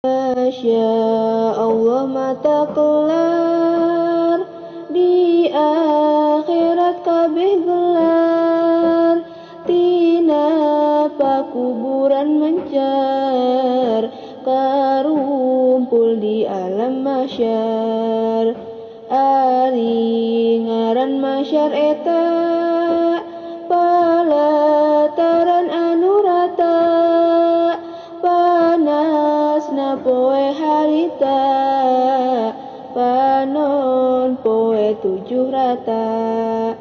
Masya Allah mata kelar, di akhirat kabeh gelar. Tina pakuburan mencar, karumpul di alam mahsyar. Ari ngaran mahsyar eta, palataran anu rata. Panasna poe harita, panon poe tujuh rata.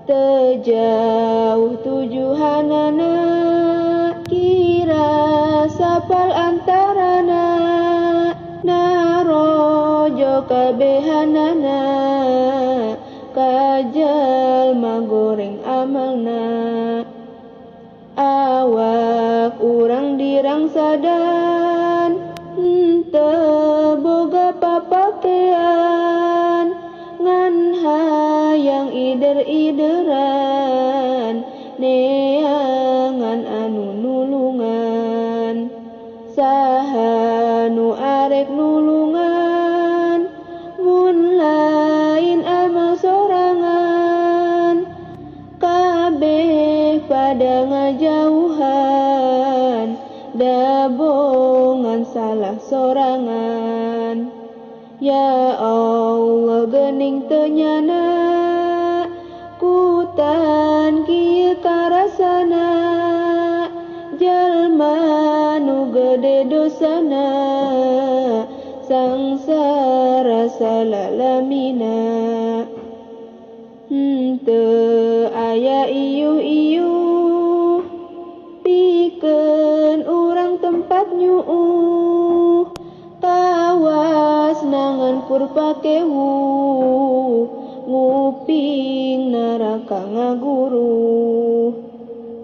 Tejauh tujuhanana, kira sapal antarana. Narojo kabehanana, kajalma goreng amalna. Awak urang dirangsadan, henteu boga papakean. Ngan hayang ider-ideran, neangan anu nulungan. Saha nu arek nulungan, mun lain amal sorangan. Kabeh pada ngajauhan, dabongan salah sorangan. Ya Allah gening teu nyana, kutan kieu karasana. Jalma nu gede dosana, sangsara salalamina. Henteu aya iuh-iuh, pikeun urang tempat nyuuh. Kawas nangan purpakewu, nguping neraka ngaguru.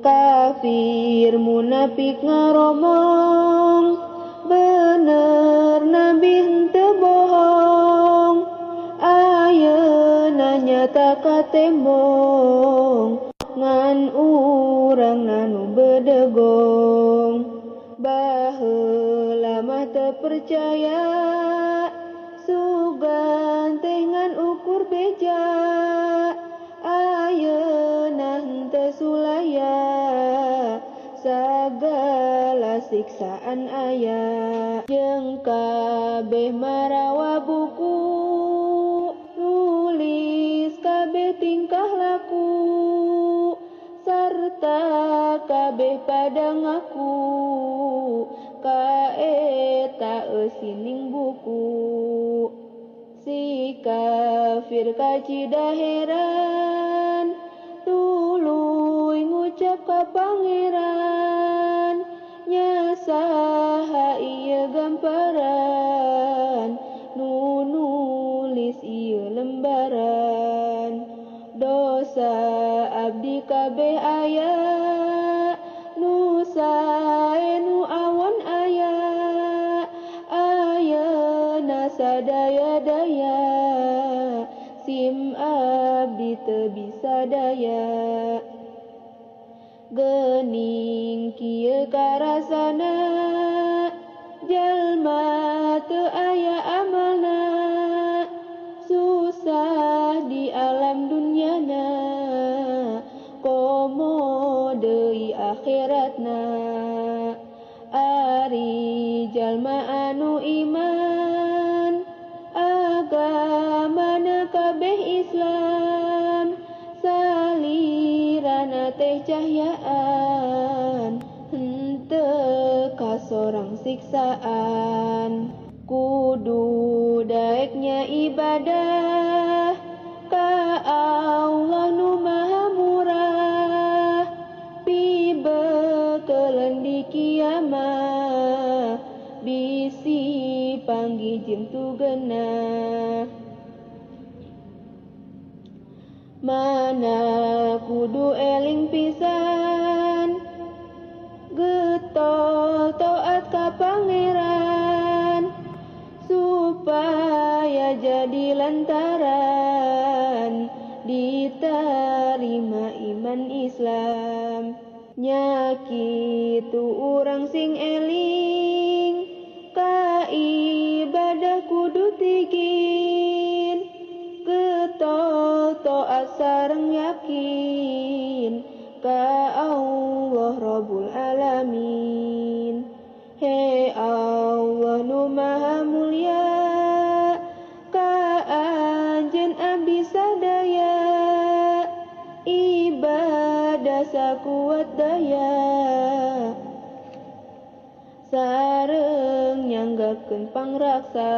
Kafir munafik ngaromong, bener nabi henteu bohong. Ayeuna nyata katembong, ngan urang nanu bedegong. Baheula mah teu percaya, sugan teh ngan ukur beja. Ayeuna henteu sulaya, sagala siksaan aya. Jeung kabeh marawa buku, nulis kabeh tingkah laku. Sarta kabeh pada ngaku, kaeta eusining buku. Si kafir kacida heran, tuluy ngucap ka pangeran. Nya saha ieu gamparan, nu nulis ieu lembaran. Dosa abdi kabeh aya, nu sae nu awon aya. Ayeuna sadaya-daya, sim abdi teu bisa daya. Geuning kieu karasana, jalma teu aya amalna. Susah di alam dunyana, komo deui akhiratna. Ari jalma anu iman, agamana kabeh Islam. Salirana teh cahyaan, henteu kasorang siksaan. Kudu daeknya ibadah ka Allah nu maha murah. Pibekeleun di kiamah, bisi panggih jeung tugenah. Mana kudu eling pisan, getol taat ka pangeran. Supaya jadi lantaran diterima iman Islam. Nya kitu urang sing eling ka Doa mulia ka anjeun abdi sadaya, ibadah sakuat daya, sareng nyanggakeun pangraksa.